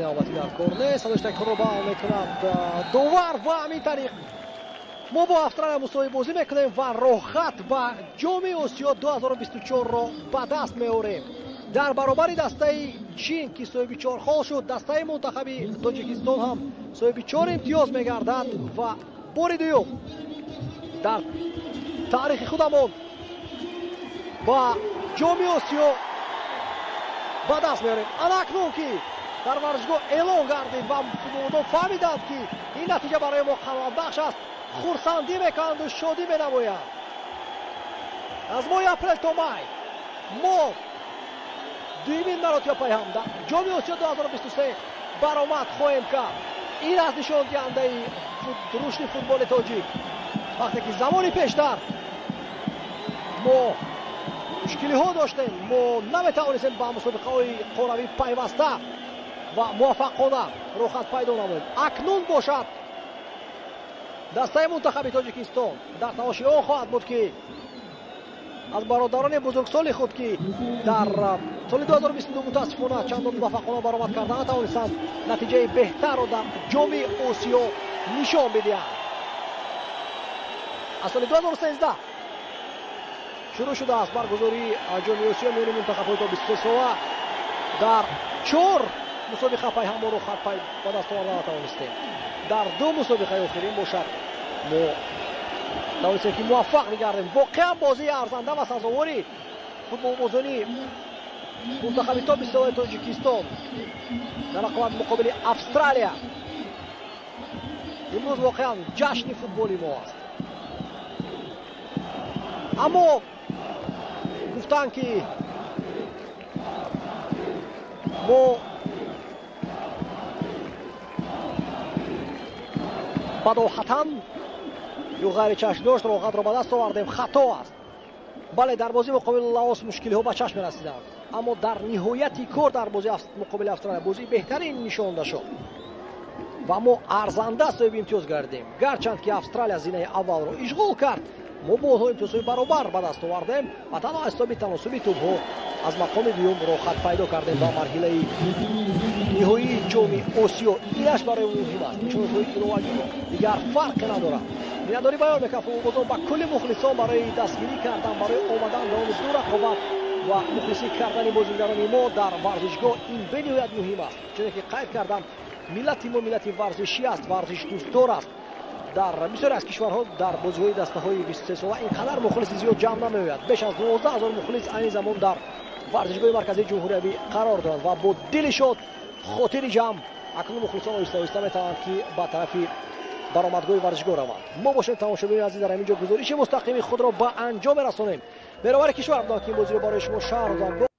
Навбатӣ дар кор нест. Садоштаки худро баъл мекунад довар ва ҳамин тариқ мо бо Австралия мусовӣ бозӣ мекунем ва роҳхат ба Ҷоми Осиё 2024-ро ба даст меорем. Дар баробари дастаи Чин, ки соҳиби 4 хол шуд, дастаи мунтахаби Тоҷикистон ҳам соҳиби 4 имтиёз мегардад ва бори дуюм дар таърихи худамон ба Ҷоми Осиё ба даст меорем. Ана акнун ки дар варзишгоҳ эълон гардид ва футболбозон фаҳмиданд, ки ин натиҷа барои мо қаноатбахш аст, хурсандӣ мекунанду шодӣ менамоянд. Аз моҳи апрел то май мо дуюмин маротиба пайҳам дар Ҷоми Осиё 2023 баромад хоҳем кард. Ин аз нишондиҳандаи рушди футболи тоҷик. Вақте ки замони пештар мо мушкилиҳо доштем, мо наметавонистем ба мусобиқаҳои қоравӣ пайваста ва муваффақона роҳхат пайдо намоем. Акнун бошад, дастаи мунтахаби Тоҷикистон дар талоши он хоҳад буд, ки аз бародарони бузургсоли худ, ки дар соли 2022 мутаассифона чандон муваффақона баромад карда натавонистанд, натиҷаи беҳтарро дар Ҷоми Осиё нишон бидиҳанд. Аз соли 2013 шурӯъ шудааст баргузории Ҷоми Осиё миёни мунтахабҳои то 23 сола. Дар 4 мусобиқа пайҳам мо роҳхат ба даст оварда натавонистем. Дар 2 мусобиқаи охирин бошад, мо тавонистем, ки муваффақ бигардем. Воқеан бозии арзанда ва сазовори футболбозони мунтахаби то 20 солаи Тоҷикистон дар рақобат муқобили Австралия. Имрӯз воқеан ҷашни футболи мо аст. Аммо гуфтанд, ки мо бадоҳатан ё ғайричашмдошт роҳхатро ба даст овардем, хато аст. Бале, дар бозии муқобили Лаос мушкилиҳо ба чашм мерасиданд, аммо дар ниҳояти кор дар бозии муқобили Австралия бозии беҳтарин нишонда шуд ва мо арзанда соҳиби имтиёз гардем. Гарчанд ки Австралия зинаи аввалро ишғол кард, мо бо онҳо имтиёзҳои баробар ба даст овардем ва танҳо аз ҳисоби таносуби тӯбҳо аз мақоми дуюм роҳхат пайдо кардем ба марҳилаи ниҳоии Ҷоми Осиё. Инаш барои муҳим аст, нишонотҳои иловагӣ дигар фарқе надорад. Миннатдорӣ баён мекард футболбозон ба кулли мухлисон барои дастгирӣ кардан, барои омадан давоми ду рақобат ва мухлисӣ кардани бозигарони мо дар варзишгоҳ. Ин бениҳоят муҳим аст, чуне ки қайд кардам, миллати мо миллати варзишӣ аст, варзишдӯстдор аст. Дар бисёре аз кишварҳо дар бозиҳои дастаҳои 23 сола ин қадар мухлиси зиёд ҷамъ намеояд. Беш аз 12 ҳазор мухлис айни замон дар варзишгоҳи марказии ҷумҳуриявӣ қарор доранд ва бо дили шод, хотири ҷамъ акнун мухлисон оҳиста оҳиста метавонанд, ки ба тарафи баромадгоҳи варзишгоҳ раванд. Мо бошем, тамошобинони азиз, дар ҳамин ҷо гузориши мустақими худро ба анҷом мерасонем. Беровари кишвар будам, ки ин бозиро барои шумо шарҳ додам.